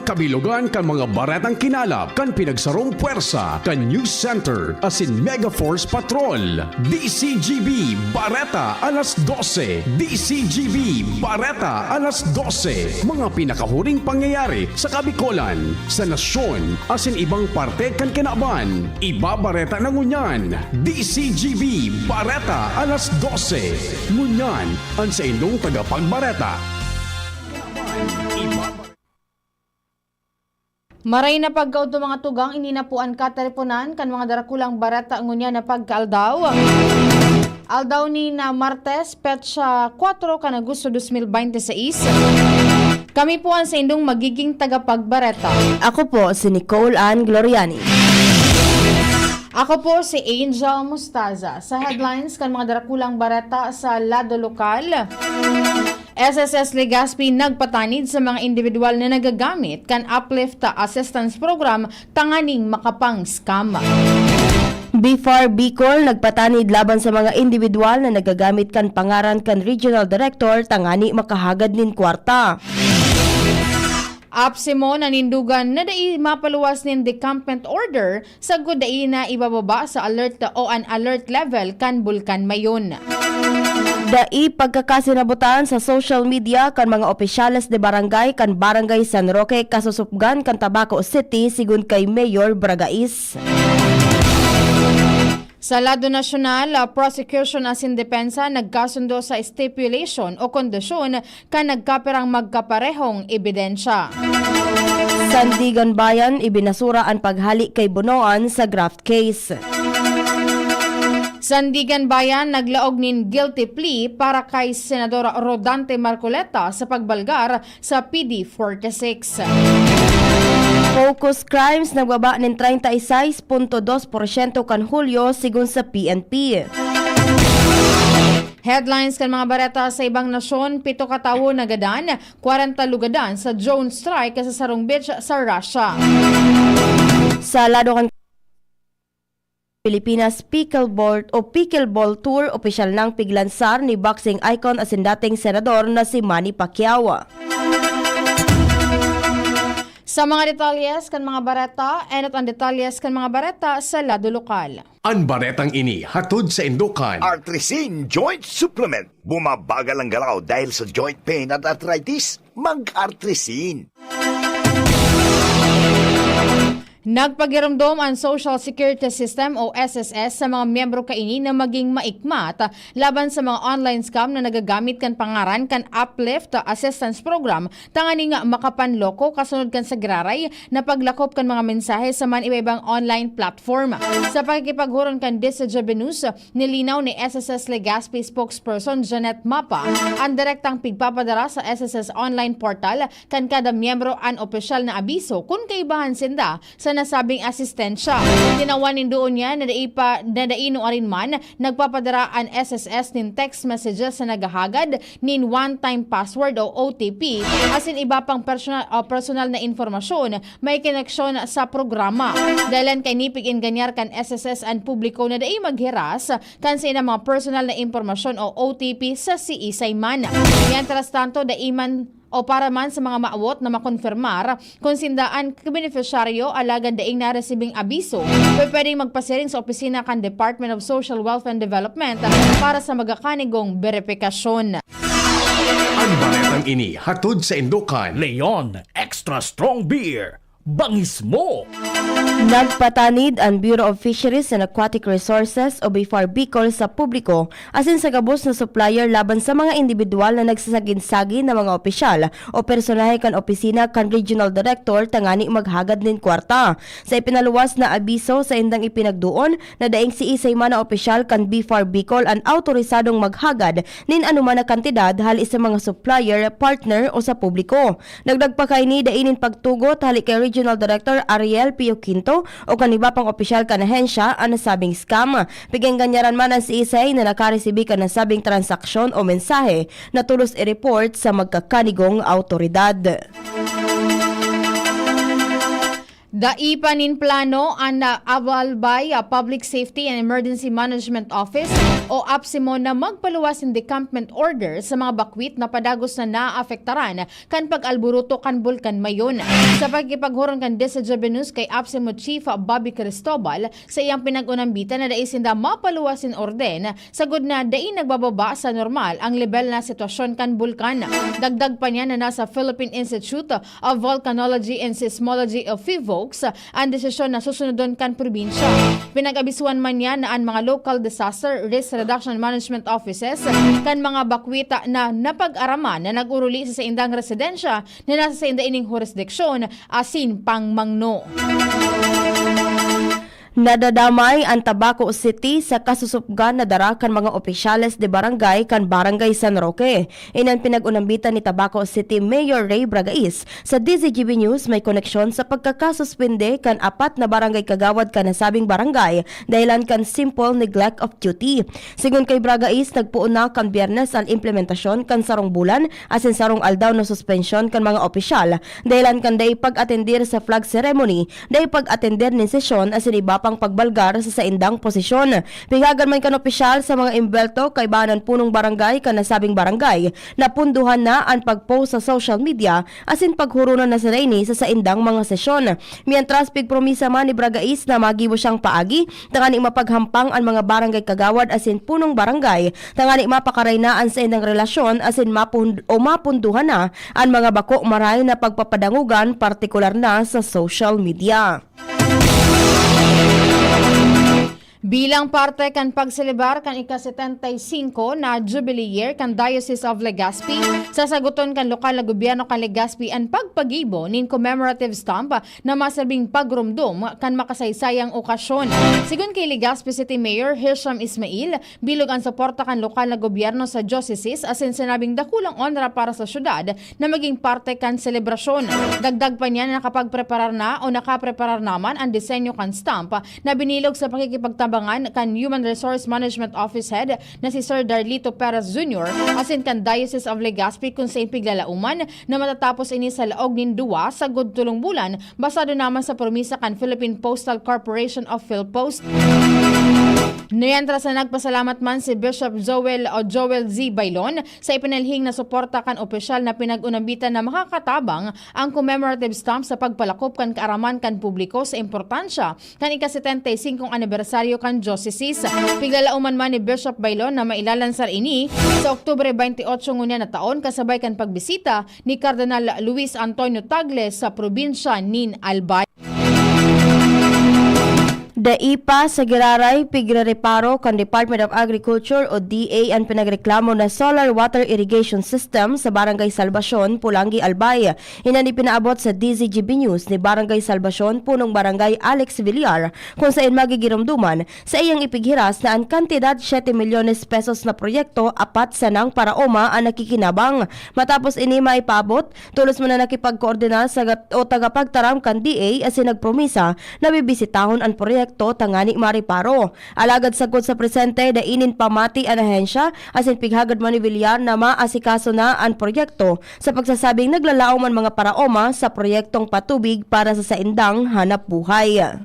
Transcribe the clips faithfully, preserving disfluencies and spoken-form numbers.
Kabilogan kan mga baretang kinalap kan pinagsarong pwersa kan News Center asin Mega Force Patrol. D C G B Bareta alas dose. D C G B Bareta alas dose. Mga pinakahuring pangyayari sa Kabikolan, sa nasyon, asin ibang parte kan kinaban. Ibabareta na ngunyan. D C G B Bareta alas dose. Ngunyan, an saindong tagapagbareta. Iba- Maray na pagkaudto, mga tugang, ini na po an kateleponan kan mga darakulang bareta ngunyan na pagkaaldaw. Aldaw ni na Martes, petsa kwatro kan Agosto dos mil bente seis. Kami po an saindong magiging tagapagbareta. Ako po si Nicole Ann Gloriani. Ako po si Angel Mustaza. Sa headlines kan mga darakulang bareta sa lado lokal, S S S Legazpi nagpatanid sa mga individual na nagagamit kan Uplift Assistance Program tanganing makapang-scam. BFAR Bicol nagpatanid laban sa mga individual na nagagamit kan pangaran kan Regional Director tangani makahagad nin kwarta. APSEMO nanindugan na dai mapaluwas nin decampment order sagkod dai na ibababa sa alert o an alert level kan Bulkan Mayon. Dai pagkakasinabutan sa social media kan mga opisyales de barangay kan Barangay San Roque, kasusupgan kan Tabaco City, sigon kay Mayor Bragais. Sa lado nasyonal, ah, prosecution asin depensa nagkasundo sa stipulation o kondisyon kan nagkapirang magkaparehong ebidensya. Sandiganbayan, ibinasura an paghali kay Bonoan sa graft case. Sandiganbayan, naglaog nin guilty plea para kay Senador Rodante Marcoleta sa pagbalgar sa P D forty-six. Focus crimes nagbaba nin treinta y seis punto dos porsyento kan Hulyo, sigon sa P N P. Headlines kan mga bareta sa ibang nasyon: pito ka tawo nagadan, kwarenta lugadan sa drone strike sa sarong beach sa Russia. Sa lado kan Pilipinas Pickleball o Pickleball Tour, opisyal nang piglansar ni boxing icon asin dating senador na si Manny Pacquiao. Sa mga detalyes kan mga bareta, enot an detalyes kan mga bareta sa lado lokal. An baretang ini hatod saindo kan Artrisin Joint Supplement. Bumabagal ang galaw dahil sa joint pain at arthritis? Mag-Artrisin. Nagpagiromdom an Social Security System o S S S sa mga miyembro kaini na maging maikmat laban sa mga online scam na nagagamit kan pangaran kan Uplift Assistance Program tanganing makapanloko kasunod kan sagiraray na paglakop kan mga mensahe sa man iba-ibang online platform. Sa pakikipaghuron kan Disa Jabenus, nilinaw ni S S S Legazpi spokesperson Janet Mapa an direktang pigpapadara sa S S S online portal kan kada miyembro an opisyal na abiso kun kaibahan sinda sa nasabing asistensya. Tinawan nindo niya na dai pa, na dai nuarin man nagpapadara an S S S nin text messages na naghahagad nin one-time password o O T P, asin iba pang personal, o personal na impormasyon may koneksyon sa programa. Dahilan kaini, pig-enganar kan S S S an publiko na dai maghiras kan saindang mga personal na impormasyon o O T P sa siisay man. Mientras tanto, dai man o para man sa mga maawot na makonfirmar kun sinda an kabenepisyaryo alagad daing naresibing abiso, pwedeng magpasiring sa opisina kan Department of Social Welfare and Development para sa magakanigong beripikasyon. An baretang ini hatod saindo kan Leon Extra Strong Beer. Bangismo! Nagpatanid an Bureau of Fisheries and Aquatic Resources o BFAR Bicol sa publiko asin sa gabos na supplier laban sa mga indibidwal na nagsasagin-sagin na mga opisyal o personahe kan opisina kan Regional Director tangani maghagad nin kwarta. Sa ipinaluwas na abiso, saindang ipinagdoon na daing siisay man na opisyal kan BFAR Bicol an awtorisadong maghagad nin anoman na kantidad hali sa mga supplier, partner o sa publiko. Dagdag pa kaini, dai nin pagtugot hali kay Regional Director Ariel Pio Quinto o kan iba pang opisyal kan ahensya an nasabing scam. Pig-enganyaran man an siisay na nakaresibi kan nasabing transaksyon o mensahe na tolos i-report sa magkakanigong awtoridad. Dai pa nin plano an, ah, Avalbay, ah, Public Safety and Emergency Management Office o APSEMO na magpaluwas nin decampment order sa mga bakwit na padagos na naaapektaran kan pag-alboroto kan Bulkan Mayon. Sa pakikipaghuron kan Desejo Venus kay APSEMO Chief Bobby Cristobal, sa iyang pinag-unambitan na dai sinda mapaluwas nin orden, sagod na dai nagbababa sa normal ang lebel na sitwasyon kan bulkan. Dagdag pa niya na nasa Philippine Institute of Volcanology and Seismology o PHIVOLCS an desisyon na susunodon kan probinsya. Pinag-abisuhan man niya na an mga local disaster risk reduction management offices kan mga bakwita na napag-araman na nag-uruli sa saindang residensya na nasa sainda ining hurisdiksyon asin pangmangno. Nadadamay an Tabaco City sa kasusupgan na dara kan mga opisyales de barangay kan Barangay San Roque. Ini an pinag-unambitan ni Tabaco City Mayor Ray Bragais. Sa D Z G B News, may koneksyon sa pagkakasuspende kan apat na barangay kagawad kan nasabing barangay dahilan kan simple neglect of duty. Sigon kay Bragais, nagpoon na kan Biyernes an implementasyon kan sarong bulan asin sarong aldaw na suspensyon kan mga opisyal dahilan kan dai pag-atendir sa flag ceremony, dai pag-atendir nin sesyon asin iba pang pagbalgar sa saindang posisyon. Pighagan man kan opisyal sa mga imbelto, kaibahan an punong barangay kan nasabing barangay, napunduhan na an pag-post sa social media asin paghuronon na sila ini sa saindang mga sesyon. Mientras, pigpromisa man ni Bragais na magibo siyang paagi tangani mapaghampang an mga barangay kagawad asin punong barangay tangani mapakaray na an saindang relasyon asin mapun-, o mapunduhan na an mga bako maray na pagpapadangogan, partikular na sa social media. Bilang parte kan pagselebar kan ika-setenta y singko na Jubilee Year kan Diocese of Legazpi, sasagoton kan lokal na gobyerno kan Legazpi an pagpagibo nin commemorative stamp na maserbing pagromdom kan makasaysayang okasyon. Sigon kay Legazpi City Mayor Hisham Ismail, bilog an suporta kan lokal na gobyerno sa diocese asin sinabing dakulang onra para sa syudad na maging parte kan selebrasyon. Dagdag pa niya na nakapagpreparar na o nakapreparar naman an disenyo kan stamp na binilog sa pakikipagtabangan kan Human Resource Management Office Head na si Sir Darlito Perez Junior asin kan Diocese of Legazpi, kun saen piglalauman na matatapos ini sa laog nin duwa sagod tolong bulan, basado naman sa promisa kan Philippine Postal Corporation o PhilPost. Mientras na nagpasalamat man si Bishop Joel o Joel Z Baylon sa ipinalihing na suporta kan opisyal na pinag-unambitan na makakatabang ang commemorative stamp sa pagpalakop kan kaaraman kan publiko sa importansya kan ika-setenta y singkong anibersaryo kan diocese. Piglalauman man ni Bishop Baylon na mailalansar ini sa Oktubre veintiocho ngunyan na taon, kasabay kan pagbisita ni Cardenal Luis Antonio Tagle sa probinsya nin Albay. Dai pa sa giraray pigrereparo kan Department of Agriculture o D A an pinagreklamo na solar water irrigation system sa Barangay Salvacion, Polangui, Albay. Iyan an ipinaabot sa D Z G B News ni Barangay Salvacion, punong barangay Alex Villar, kun saen magigiromdoman sa iyang ipighiras na an kantidad siyete milyones pesos na proyekto apat sanang paraoma an nakikinabang. Matapos ini maipaabot, tolos man na nakipagkoordinar sa gat-, o tagapagtaram kan D A asin nagpromisa na bibisitahon an proyekto tangani mareparo. Alagad sagkod sa presente, dai nin pamati an ahensya asin pighagad man ni Villar na maasikaso na an proyekto sa pagsasabing naglalaom an mga paraoma sa proyektong patubig para sa saindang hanapbuhay.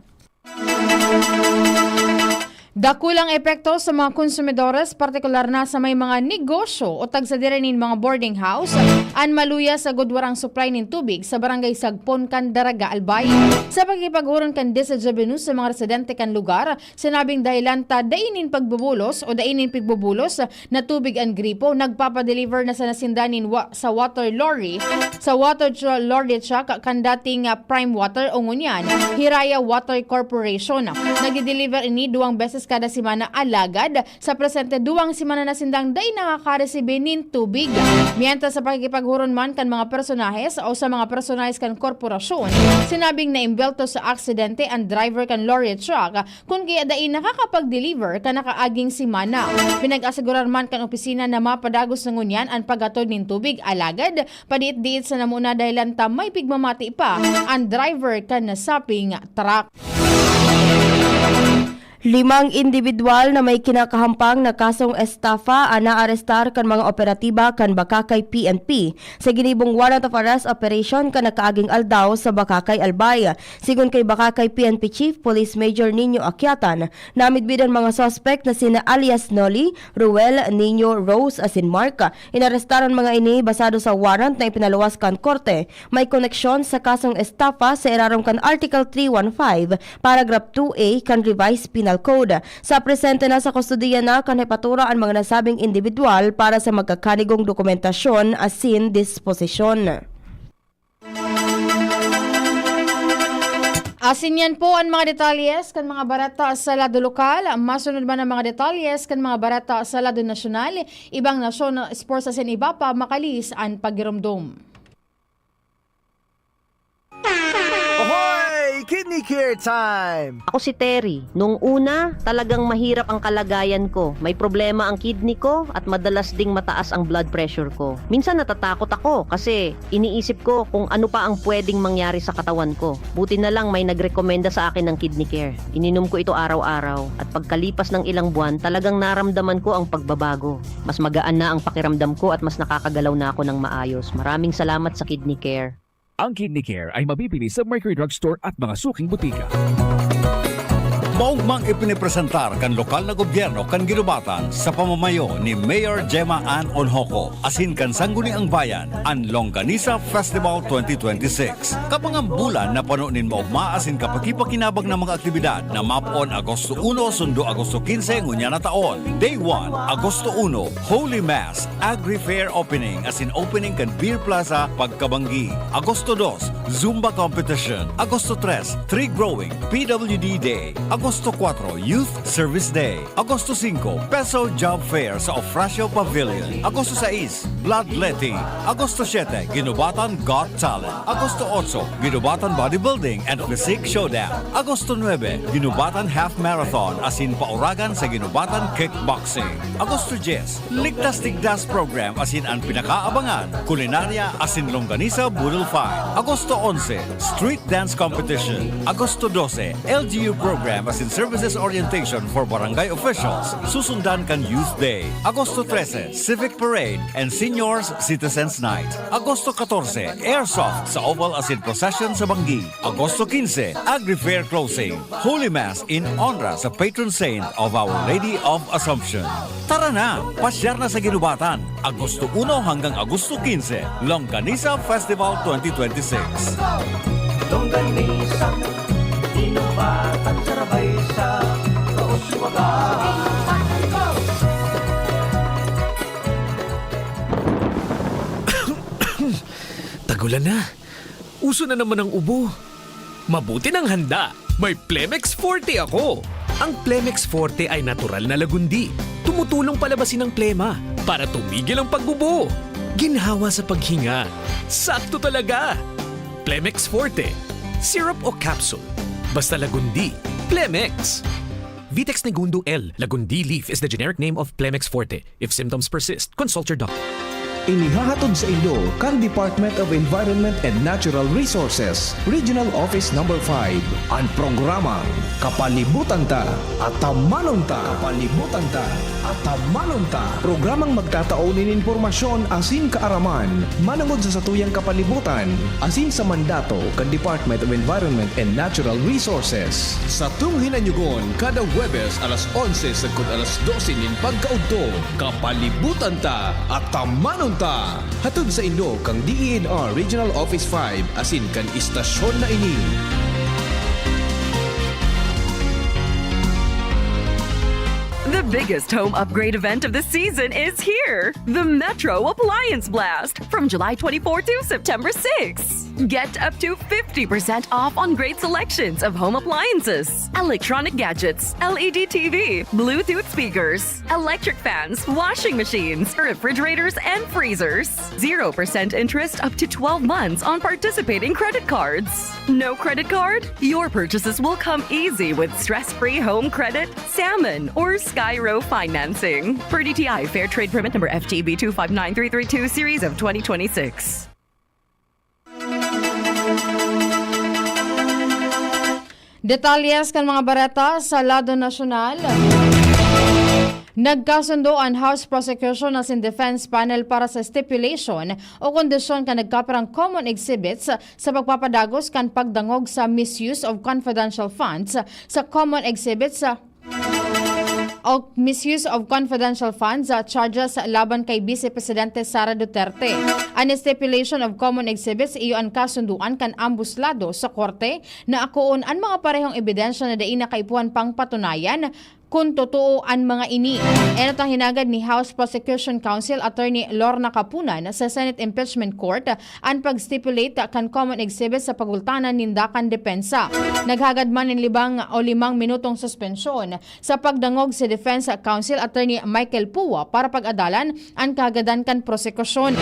Dakulang epekto sa mga konsumidores, partikular na sa may mga negosyo o tagsadiri nin mga boarding house, an maluya sagkod warang supply nin tubig sa Barangay Sagpon kan Daraga, Albay. Sa pakikipaghuron kan Desejo Venus sa mga residente kan lugar, sinabing dahilan ta dai nin pagbubulos o dai nin pigbubulos na tubig an gripo, nagpapadeliver na sana sinda nin wa-, sa water lorry, sa water tru-, lorry truck kan dating, ah, Prime Water o ngunyan, Hiraya Water Corporation. Nagdi-deliver ini duwang beses kada semana, alagad sa presente duwang semana na sindang dai nakakaresibi nin tubig. Mientras sa pakikipaghuron man kan mga personahes o sa mga personahes kan korporasyon, sinabing naimbelto sa aksidente an driver kan lorry truck kun kaya dai nakakapag-deliver kan nakaaging semana. Pinag-asigurar man kan opisina na mapadagos na ngunyan an paghatod nin tubig, alagad padiit-diit sana muna dahilan ta may pigmamati pa an driver kan nasaping truck. Limang indibidwal na may kinakahampang na kasong estafa an naarestar kan mga operatiba kan Bacacay P N P sa ginibong warrant of arrest operation kan nakaaging aldaw sa Bacacay, Albay. Sigon kay Bacacay P N P Chief Police Major Nino Aquiatan, namidbid an mga suspek na sina alias Noli, Ruel, Nino, Rose asin Mark. Inarestaran mga ini basado sa warrant na ipinaluwas kan korte. May koneksyon sa kasong estafa sa irarom kan Article three one five, Paragraph two A kan Revised Penal Code. Sa presente na sa kustodiya na kan hepatura an mga nasabing indibidwal para sa magkakanigong dokumentasyon asin disposisyon. Asin yan po an mga detalye kan mga bareta sa lado lokal. Masunod man an mga detalye kan mga bareta sa lado nasyonal. Ibang nasyon, sports asin iba pa, makalihis an pagiromdom. Ahoy! Kidney Care Time! Ako si Terry. Nung una, talagang mahirap ang kalagayan ko. May problema ang kidney ko at madalas ding mataas ang blood pressure ko. Minsan natatakot ako kasi iniisip ko kung ano pa ang pwedeng mangyari sa katawan ko. Buti na lang may nagrekomenda sa akin ng Kidney Care. Ininom ko ito araw-araw at pagkalipas ng ilang buwan, talagang naramdaman ko ang pagbabago. Mas magaan na ang pakiramdam ko at mas nakakagalaw na ako ng maayos. Maraming salamat sa Kidney Care. Ang Kidney Care ay mabibili sa Mercury Drug Store at mga suking butika. Maugmang ipinipresentar kan lokal na gobyerno kan Guinobatan sa pamamayo ni Mayor Gemma Ann Onhoco asin kan Sangguniang Bayan an Longganisa Festival twenty twenty-six. Kabangang bulan na pano nin maogma asin kapakipakinabang na mga aktibidad na mapoon Agosto uno sundo Agosto quince ngunyan na taon. Day one, Agosto uno, Holy Mass, Agri Fair Opening asin opening kan Beer Plaza pagkabanggi. Agosto dos, Zumba Competition. Agosto tres, Tree Growing, P W D Day. Agosto kuwatro, Youth Service Day. Agosto singko, Peso Job Fair sa Ofracio Pavilion. Agosto sais, Bloodletting. Agosto siyete, Guinobatan Got Talent. Agosto otso, Guinobatan Bodybuilding and Physique Showdown. Agosto nuebe, Guinobatan Half Marathon asin pauragan sa Guinobatan Kickboxing. Agosto dyes, Ligtas Tigdas Program asin an pinakaabangan, kulinarya asin longganisa boodle fight. Agosto onse, Street Dance Competition. Agosto dose, L G U Program asin Services Orientation for Barangay Officials. Susundan kan Youth Day. Agosto trese, Civic Parade and Seniors Citizens Night. Agosto katorse, Airsoft sa Oval asin Procession sa Banggi. Agosto quince, Agri Fair Closing. Holy Mass in honra sa patron saint of Our Lady of Assumption. Tara na! Pasyar na sa Ginubatan, Agosto uno hanggang Agosto quince, Longganisa Festival twenty twenty-six. Longganisa, Ginubatan, sarabay sa Kauswagan. Tagulan na. Uso na naman ang ubo. Mabuti nang handa. May Plemex Forte ako. Ang Plemex Forte ay natural na lagundi. Tumutulong palabasin ang plema para tumigil ang pag-ubo. Ginhawa sa paghinga. Sakto talaga. Plemex Forte. Syrup o capsule. Basta lagundi. Plemex. Vitex Negundo L. Lagundi leaf is the generic name of Plemex Forte. If symptoms persist, consult your doctor. Inihahatod saindo kan Department of Environment and Natural Resources, Regional Office Number five, an programang Kapalibutan Ta, Atamanon Ta. Kapalibutan Ta, Atamanon Ta. Programang magtatao nin impormasyon asin kaaraman manongod sa satuyang kapalibutan asin sa mandato kan Department of Environment and Natural Resources. Satong hinanyugon kada Huwebes alas onse sagkod alas dose nin pagkaudto. Kapalibutan Ta, Atamanon Ta! Hatod saindo kan D E N R Regional Office five asin kan istasyon na ini. The biggest home upgrade event of the season is here, the Metro Appliance Blast, from July twenty-four to September six. Get up to fifty percent off on great selections of home appliances, electronic gadgets, L E D T V, Bluetooth speakers, electric fans, washing machines, refrigerators, and freezers. Zero percent interest up to twelve months on participating credit cards. No credit card? Your purchases will come easy with stress-free home credit, Salmon, or Skyro financing. Per D T I, Fair Trade Permit number F T B two five nine three three two, series of twenty twenty-six. Detalles kan mga bareta sa lado nasyonal. Nagkasundo an House Prosecution asin Defense Panel para sa stipulation o kondisyon kan nagkapirang common exhibits sa pagpapadagos kan pagdangog sa misuse of confidential funds sa common exhibits sa o misuse of confidential funds sa charges laban kay Vice Presidente Sara Duterte. An stipulation of common exhibits iyo an kasunduan kan ambos lado sa korte na akoon an mga parehong ebidensya na dai na kaipuhan pang patunayan kun totoo an mga ini. Enot ang hinagad ni House Prosecution Counsel Attorney Lorna Kapunan sa Senate Impeachment Court an pag-stipulate kan common exhibit sa pagultanan ninda kan depensa. Naghagad man nin libang o limang minutong suspensyon sa pagdangog si Defense Counsel Attorney Michael Pua para pag-adalan an kahagadan kan prosekusyon.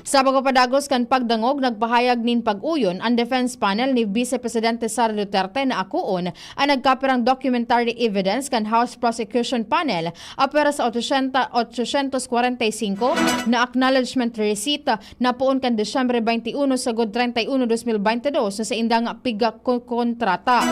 Sa pagpapadagos kan pagdangog, nagpahayag nin pag-uyon an defense panel ni Vice Presidente Sara Duterte na akoon an nagkapirang documentary evidence kan House Prosecution Panel apwera sa otsenta, ochocientos kwarenta y singko na acknowledgement receipt na poon kan Disyembre twenty-one sagod treinta y uno, dos mil beintidos sa indang pigkakontrata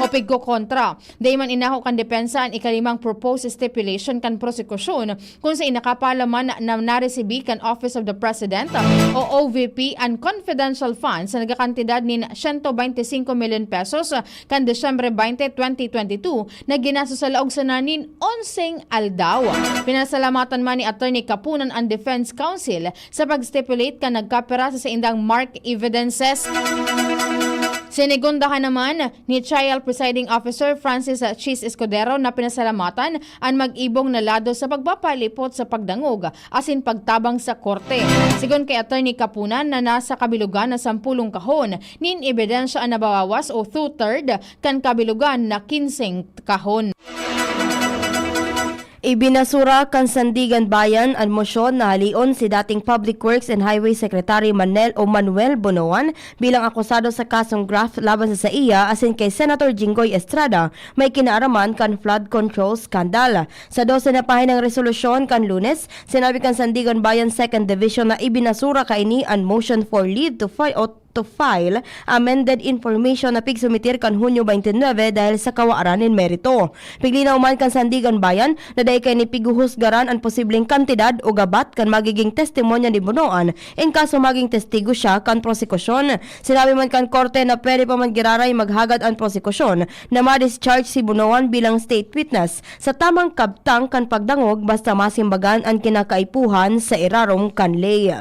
o pigkokontra. Dai man inaho kan depensa an ikalimang proposed stipulation kan prosekusyon, kun sa inakapala man na naresibi kan Office of the President o O V P an confidential funds na nagkakantidad nin siyento beinti singko milyon pesos kan Disyembre twenty, twenty twenty-two na ginastos sa laog sana nin onseng aldaw. Pinasalamatan man ni Attorney Kapunan an defense counsel sa pag-stipulate kan nagkapira sa saindang mark evidences. Sinigundahan naman ni Trial Presiding Officer Francis Chis Escudero na pinasalamatan an mag-ibong na lado sa pagpapalipot sa pagdangog asin pagtabang sa korte. Sigon kay Attorney Kapunan na nasa kabilugan na sampulong kahon nin ebidensya an nababawas o two-third kan kabilugan na kinseng kahon. Ibinasura kan Sandigan Bayan an mosyon na haleon si dating Public Works and Highway Secretary Manel o Manuel Bonoan bilang akusado sa kasong graft laban sa saiya asin kay Senator Jinggoy Estrada may kinaaraman kan flood control scandal. Sa dose na pahinang resolusyon kan Lunes, sinabi kan Sandigan Bayan Second Division na ibinasura kaini an motion for leave to file o to file amended information na pigsumiter kan Hunyo twenty-nine dahil sa kawaran nin merito. Piglinaw man kan Sandigan Bayan na dai kaini pighuhusgaran an posibleng kantidad o gabat kan magiging testimonya ni Bonoan in kaso maging testigo siya kan prosekusyon. Sinabi man kan korte na pwede pa man giraray maghagad an prosekusyon na ma-discharge si Bonoan bilang state witness sa tamang kabtang kan pagdangog basta masimbagan an kinakaipuhan sa irarom kan ley.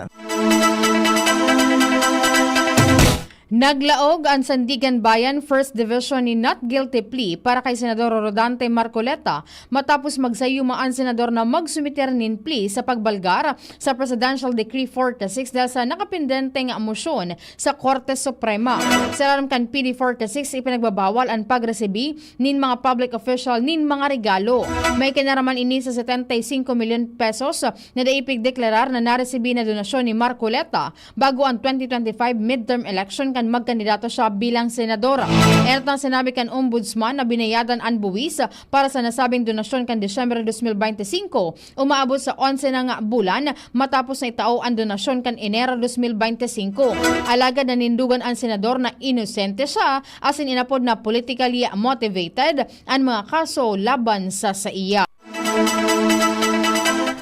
Naglaog an Sandigan Bayan First Division nin not guilty plea para kay Senador Rodante Marcoleta matapos magsayuma an senador na magsumiter nin plea sa pagbalgar sa Presidential Decree forty-six dahil sa nakapendenteng mosyon sa Korte Suprema. Sa laram kan P D forty-six, ipinagbabawal an pagresibi nin mga public official nin mga regalo. May kinaraman ini sa setenta y cinco milyon pesos na dai pigdeklarar na naresibi na donasyon ni Marcoleta bago an twenty twenty-five midterm election kan magkandidato siya bilang senador. Enot ang sinabi kan Ombudsman na binayadan an buwis para sa nasabing donasyon kan Disyembre dos mil beinti singko, umaabot sa onse na nga bulan matapos na itao an donasyon kan Enero dos mil beinti singko. Alagad nanindugan an senador na inosente siya asin inapod na politically motivated an mga kaso laban sa saiya.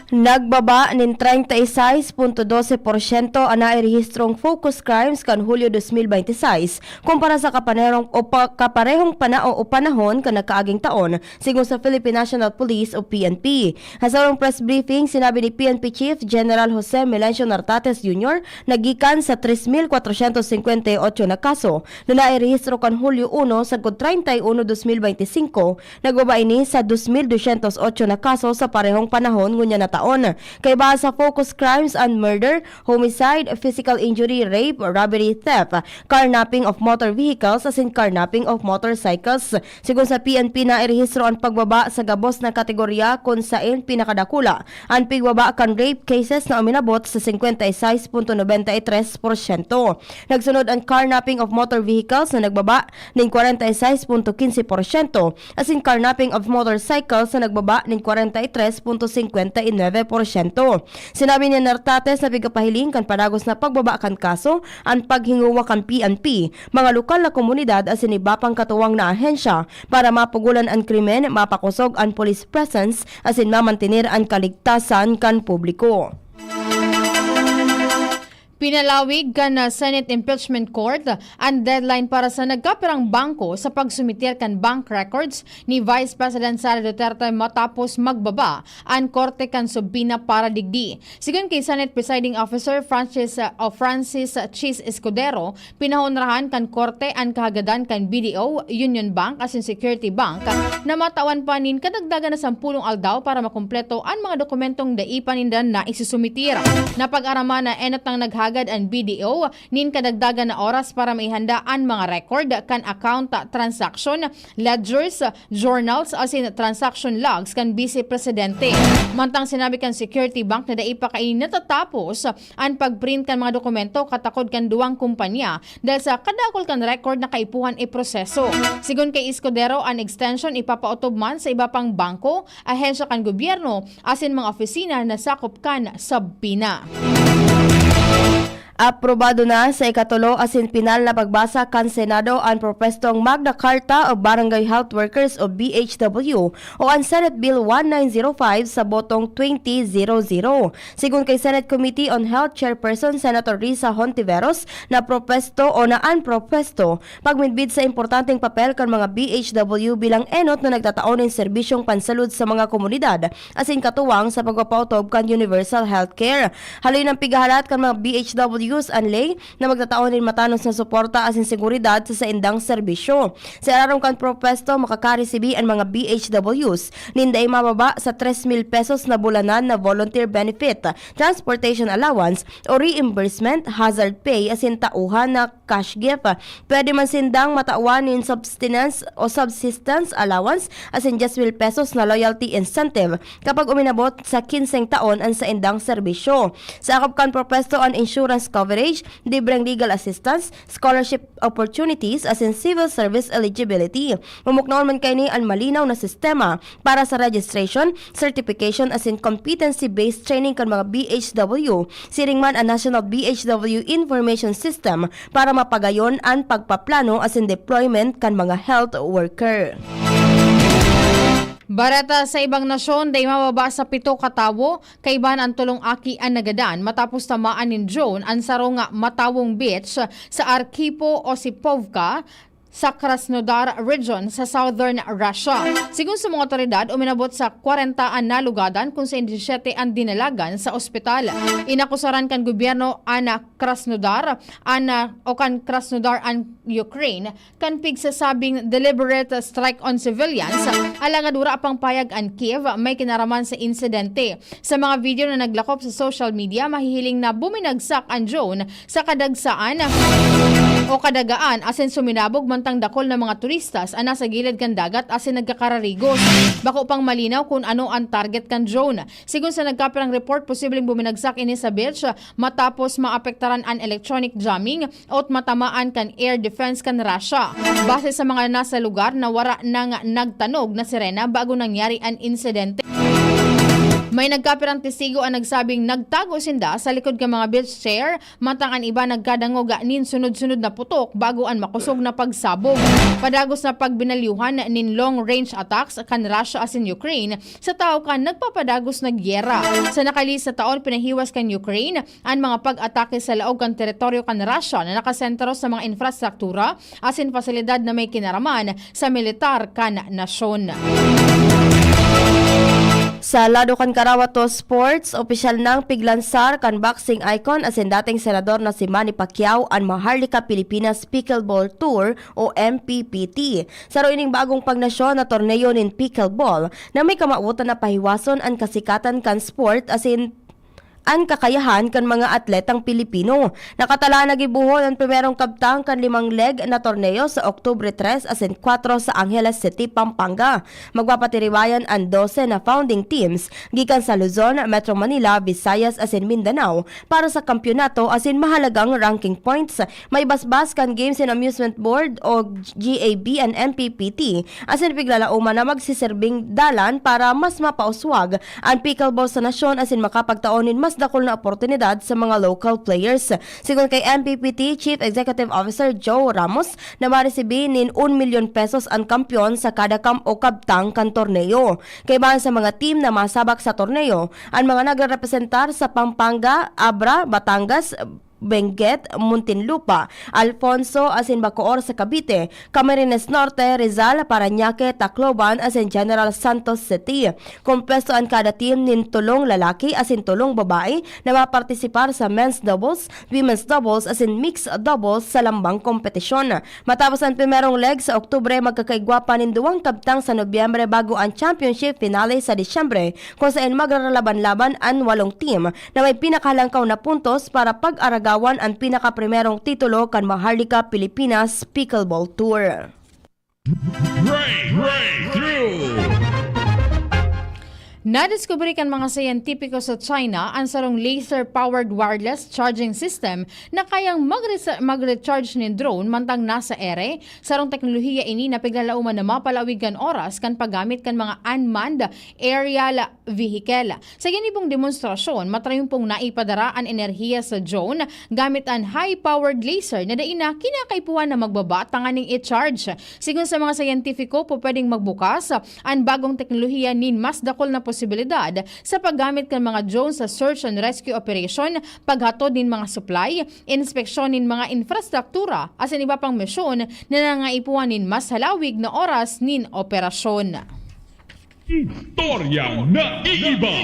Nagbaba nin treinta y seis punto doce porsyento an nairehistrong focus crimes kan Hulyo dos mil beinti seis kumpara sa kapanerong o pa-, kaparehong panao o panahon kan nakaaging taon, sigon sa Philippine National Police o P N P. Sa sarong press briefing, sinabi ni P N P Chief General Jose Melencio Nartates Junior na gikan sa tres mil kwatrosyentos singkwenta y otso na kaso na nairehistro kan Hulyo uno sagkod treinta y uno, dos mil beinti singko, nagbaba ini sa dos mil dosyentos otso na kaso sa parehong panahon ngunyan na taon. Kaiba sa focus crimes an murder, homicide, physical injury, rape, robbery, theft, carnapping of motor vehicles, asin carnapping of motorcycles. Sigon sa P N P, nairehistro an pagbaba sa gabos na kategorya kun saen pinakadakula an pigbaba kan rape cases na uminabot sa singkwenta y seis punto nobenta y tres porsyento. Nagsunod an carnapping of motor vehicles na nagbaba nin kwarenta y seis punto kinse porsyento, asin carnapping of motorcycles na nagbaba nin kwarenta y tres punto singkwenta y nine nuebe porsyento. Sinabi ni Nartates na pigapahiling kan padagos na pagbaba kan kaso an paghingowa kan P N P, mga lokal na komunidad asin iba pang katuwang na ahensya para mapugolan an krimen, mapakosog an police presence asin mamantener an kaligtasan kan publiko. Pinalawig kan, ah, Senate Impeachment Court an deadline para sa nagkapirang bangko sa pagsumitir kan bank records ni Vice President Sara Duterte matapos magbaba an korte kan subpoena para digdi. Sigon ki Senate Presiding Officer Francis, ah, o Francis Chis Escudero, pinahonrahan kan korte an kahagadan kan B D O, Union Bank asin Security Bank na matawan pa nin kadagdagan na sampolong aldaw para makumpleto an mga dokumentong dai pa ninda naisusumitir. Napag-araman na enot nang naghagad an B D O nin kadagdagan na oras para maihanda an mga record kan account, transaction, ledgers, journals asin transaction logs kan Vice Presidente. Mantang sinabi kan Security Bank na dai pa kaini natatapos an pag-print kan mga dokumento katakod kan duwang kumpanya dahil sa kadakul kan record na kaipuhan iproseso. Sigon kay Escudero, an extension ipapaotob man sa iba pang bangko, ahensya kan gobyerno asin mga opisina na sakop kan subpoena. Aprobado na sa ikatulo asin pinal na pagbasa kan Senado an propwestong Magna Carta of Barangay Health Workers o B H W o an Senate Bill nineteen zero five sa botong twenty zero zero. Sigon kay Senate Committee on Health Chairperson Senator Risa Hontiveros, na propwesto o na an propwesto pagmidbid sa importanteng papel kan mga B H W bilang enot na nagtatao nin serbisyong pansalud sa mga komunidad asin katuwang sa pagpapaotob kan universal healthcare. Haloy nang pigahalat kan mga B H Ws an ley na magtatao nin matanos na suporta asin seguridad sa saindang serbisyo. Sa ilarom kan propwesto, makakaresibi an mga B H Ws nin dai mababa sa tres mil pesos na bulanan na volunteer benefit, transportation allowance o reimbursement, hazard pay asin tauhan na cash gift. Pwede man sindang matawan nin subsistence o subsistence allowance asin diyes mil pesos na loyalty incentive kapag uminabot sa kinseng taon an saindang serbisyo. Sakop kan propwesto an insurance coverage, libreng legal assistance, scholarship opportunities asin civil service eligibility. Mamuknaon man kaini an malinaw na sistema para sa registration, certification asin competency-based training kan mga B H W, siring man an National B H W Information System para mapagayon an pagpaplano asin deployment kan mga health worker. Bareta sa ibang nasyon, dai mababa sa pito ka tawo, kaiba na an tolong aki an nagadan matapos tamaan nin drone an saro nga matawong beach sa Arkhipyo Osipovka, sa Krasnodar Region sa Southern Russia. Sigon sa mga otoridad, uminabot sa kwarenta an nalugadan kun saen disisiyete an dinalagan sa ospital. Inakusaran kan gobyerno an Krasnodar, an, o kan Krasnodar an Ukraine, kan pigsasabing deliberate strike on civilians, alagad wara pang pahayag an Kyiv may kinaraman sa insidente. Sa mga video na naglakop sa social media, mahihiling na buminagsak an drone sa kadagsaan o kadagaan asin suminabog mantang dakul na mga turistas an nasa gilid kan dagat asin nagkakararigos. Bako pang malinaw kun ano an target kan drone. Sigon sa nagkapirang report, posibleng buminagsak ini sa beach matapos maapektaran an electronic jamming ot matamaan kan air defense kan Russia. Base sa mga nasa lugar na wara nang nagtanog na sirena bago nangyari an insidente. May nagkapirang testigo an nagsabing nagtago sinda sa likod kan mga beach chair, mantang an iba nagkadangog nin sunod-sunod na putok bago an makosog na pagsabog. Padagos na pagbinalyuhan nin long-range attacks kan Russia asin Ukraine sa tahaw kan nagpapadagos na gyera. Sa nakalihis na taon, pinahiwas kan Ukraine an mga pag-atake sa laog kan teritoryo kan Russia na nakasentro sa mga infrastruktura asin pasilidad na may kinaraman sa militar kan nasyon. Sa lado kan karawat o sports, opisyal nang piglansar kan boxing icon asin dating senador na si Manny Pacquiao an Maharlika Pilipinas Pickleball Tour o M P P T. Saro ining bagong pangnasyon na torneo nin pickleball na may kamawotan na pahiwason an kasikatan kan sport asin an kakayahan kan mga atletang Pilipino. Nakatalaan na gibohon an primerong kabtang kan limang leg na torneo sa Oktubre tres asin kwatro sa Angeles City, Pampanga. Magpapatiribayan an dose na founding teams gikan sa Luzon, Metro Manila, Visayas asin Mindanao para sa kampyonato asin mahalagang ranking points. May basbas kan Games and Amusement Board o G A B an M P P T, asin piglalauman na magsiserbing dalan para mas mapauswag an pickleball sa nasyon asin makapagtao nin mas dakul na oportunidad sa mga local players. Sigon kay M P P T Chief Executive Officer Joe Ramos, na maresibi nin un milyon pesos an kampyon sa kada kam o kabtang kan torneo. Kaibahan sa mga team na masabak sa torneo, an mga nagrerepresentar sa Pampanga, Abra, Batangas, Benguet, Muntinlupa, Alfonso asin Bacoor sa Cavite, Camarines Norte, Rizal, Parañaque, Tacloban asin General Santos City. Kompuesto an kada team nin tolong lalaki asin tolong babae na mapartisipar sa men's doubles, women's doubles asin mixed doubles sa lambang kompetisyon. Matapos an primerong leg sa Oktubre, magkakaigwa pa nin duwang kabtang sa Nobyembre bago an championship finale sa Disyembre, kung saen magraralaban-laban an walong team na may pinakahalangkaw na puntos para pag-aragawan an pinakaprimerong titulo kan Maharlika Pilipinas Pickleball Tour. Breakthrough! Nadiskubre kan mga siyentipiko sa China an sarong laser-powered wireless charging system na kayang magre- mag-recharge nin drone mantang nasa ere. Sarong teknolohiya ini na piglalauman na mapalawig kan oras kan paggamit kan mga unmanned aerial vehicle. Sa ginibong demonstrasyon, matrayumpong naipadara an enerhiya sa drone gamit an high-powered laser na dai na kinakaipuhan na magbaba tanganing i-charge. Sigon sa mga siyentipiko, pupwedeng magbukas an bagong teknolohiya nin mas dakul na posibilidad sa paggamit kan mga drone sa search and rescue operation, paghatod nin mga supply, inspeksyon nin mga infrastruktura, asin iba pang misyon na nangangaipuhan nin mas halawig na oras nin operasyon. Istoryang naiiba.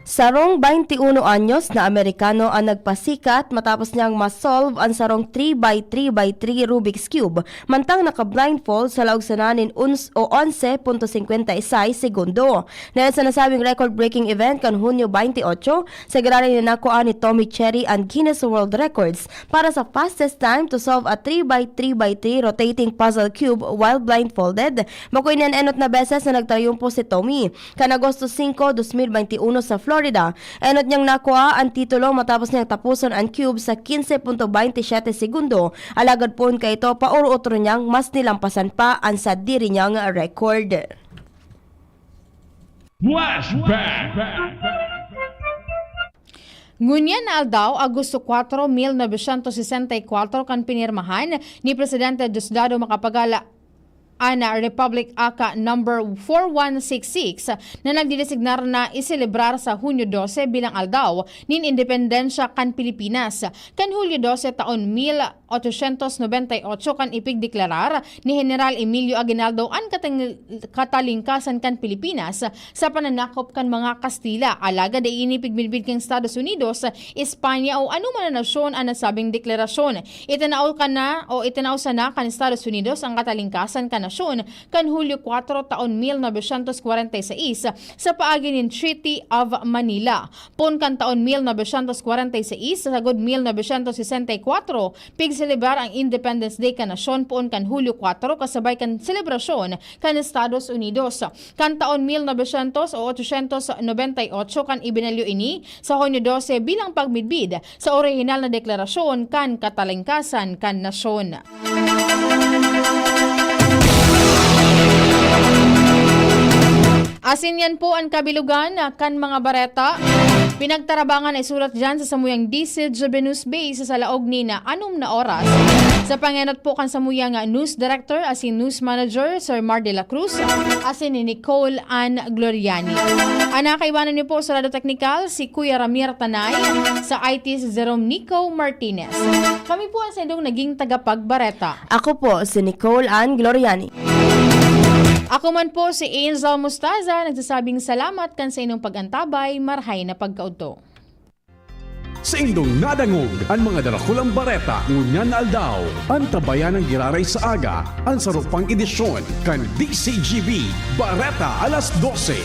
Sarong baynti uno anyos na Amerikano an nagpasikat matapos niyang ma-solve an sarong three by three by three Rubik's Cube mantang naka-blindfold sa laog sana nin uns o onse punto singkwenta y seis segundo. Dahil sa nasabing record-breaking event kan Hunyo baynti otso, sagradong nakuha ni Tommy Cherry an Guinness World Records para sa fastest time to solve a three by three by three rotating puzzle cube while blindfolded. Bako ini an enot na beses na nagtrayumpo si Tommy. Kan Agosto singko, dos mil baynti uno sa Florida, enot niyang nakua an titulo matapos niyang tapuson an cube sa kinse punto baynti siyete segundo, alagad poon kaito, paoro-otro niyang mas nilampasan pa an sadiri niyang record. Flashback! Ngunyan na aldaw, Agosto kwatro, mil nobesyentos sesenta y kwatro, kan pinirmahan ni Presidente Diosdado Macapagal an Republic Act Number four one six six na nagdidesignar na iselebrar sa Hunyo dose bilang Aldaw nin Independensya kan Pilipinas. Kan Hulyo dose taon mil ochocientos noventa y ocho kan ipigdeklarar ni General Emilio Aguinaldo an katang-, katalingkasan kan Pilipinas sa pananakop kan mga Kastila. Alagad dai ini pigmidbid kan Estados Unidos, Espanya o anoman na nasyon an nasabing deklarasyon. Itinao ka na o itinao sana kan Estados Unidos ang katalingkasan kan nasyon kan Hulyo kwatro taon mil nobesyentos kwarenta y seis sa paagi nin Treaty of Manila. Poon kan taon mil nobesyentos kwarenta y seis sagod mil nobesyentos sesenta y kwatro, pigselebrar ang Independence Day kan nasyon poon kan Hulyo kwatro kasabay kan selebrasyon kan Estados Unidos. Kan taon mil nobesyentos o ochocientos noventa y ocho kan ibinalyo ini sa Hunyo dose bilang pagmidbid sa orihinal na deklarasyon kan katalingkasan kan nasyon. Asin yan po an kabilugan kan mga bareta. Pinagtarabangan na isurat dyan sa samuyang D C G B News Base sa laog ni na anom na oras. Sa pangenot po kan samuyang news director asin news manager, Sir Mar de la Cruz, asin ni Nicole Ann Gloriani. An nakaiwanan niyo po sa Radyo Teknikal, si Kuya Ramir Tanay, sa I T si Jerome Nico Martinez. Kami po ang saindong naging tagapagbareta. Ako po si Nicole Ann Gloriani. Ako man po si Angel Mustaza, nagsasabing salamat kan sa inyong pag-antabay, marhay na pagkaudto. Saindong nadangog an mga darakulang bareta ngunyan na aldaw. Antabayan an giraray sa aga, an sarong pang-edisyon kan D C G B, Bareta Alas Dose.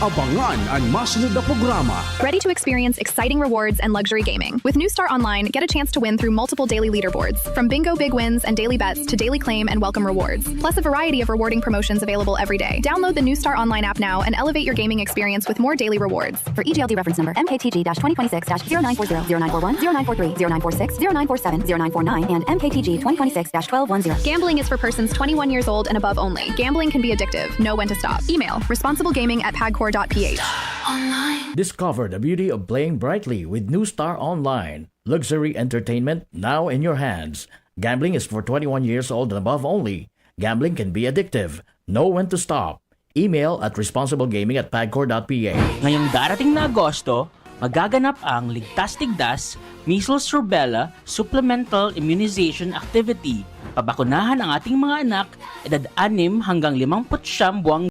Abangan an masunod na programa. Ready to experience exciting rewards and luxury gaming? With New Star Online, get a chance to win through multiple daily leaderboards, from bingo big wins and daily bets to daily claim and welcome rewards, plus a variety of rewarding promotions available every day. Download the New Star Online app now and elevate your gaming experience with more daily rewards. For E G L D reference number M K T G twenty twenty-six dash zero nine four zero, zero nine four one, zero nine four three, zero nine four six, zero nine four seven, zero nine four nine, and M K T G twenty twenty-six dash twelve one zero. Gambling is for persons twenty-one years old and above only. Gambling can be addictive. Know when to stop. Email responsiblegaming at pagcor dot p h. Discover the beauty of playing brightly with New Star Online. Luxury entertainment now in your hands. Gambling is for twenty-one years old and above only. Gambling can be addictive. Know when to stop. Email at responsiblegaming at pagcor dot p h. Ngayong darating na Agosto, magaganap ang Ligtas-Tigdas Measles Rubella Supplemental Immunization Activity. Pabakunahan ang ating mga anak, edad anim hanggang limampu't siyam buwang